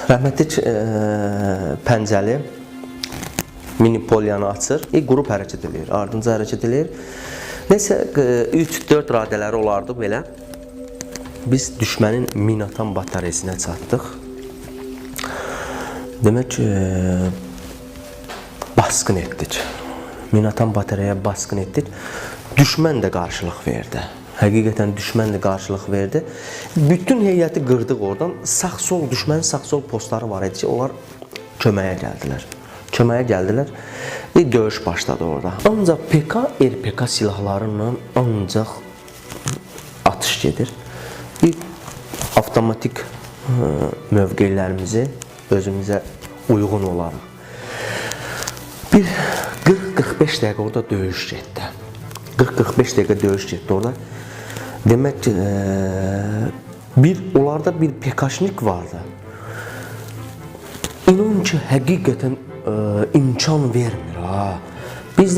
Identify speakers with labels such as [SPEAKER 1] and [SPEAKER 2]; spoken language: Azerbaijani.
[SPEAKER 1] Rəhmətlik Pəncəli mini polyanı açır, qrup hərəkət eləyir, ardınca hərəkət eləyir. Neysə 3-4 radələri olardı belə. Biz düşmənin minatan batareyasinə çatdıq. Demək, basqın etdik. Minatan batareyaya basqın etdik. Düşmən də qarşılıq verdi. Həqiqətən düşmən də qarşılıq verdi. Bütün heyəti qırdıq oradan. Sağ-sol düşmənin sağ-sol postları var idi ki, onlar köməyə gəldilər. Köməyə gəldilər və döyüş başladı orada. Ancaq PK, RPK silahları ilə ancaq atış gedir. Bir avtomatik mövqelərimizi özümüzə uyğun olaraq bir 40-45 dəqiqə orada döyüş getdi. 40-45 dəqiqə döyüş getdi orada. Demək ki, bir onlarda bir PKşnik vardı. İnanın ki, həqiqətən imkan vermir ha. Biz də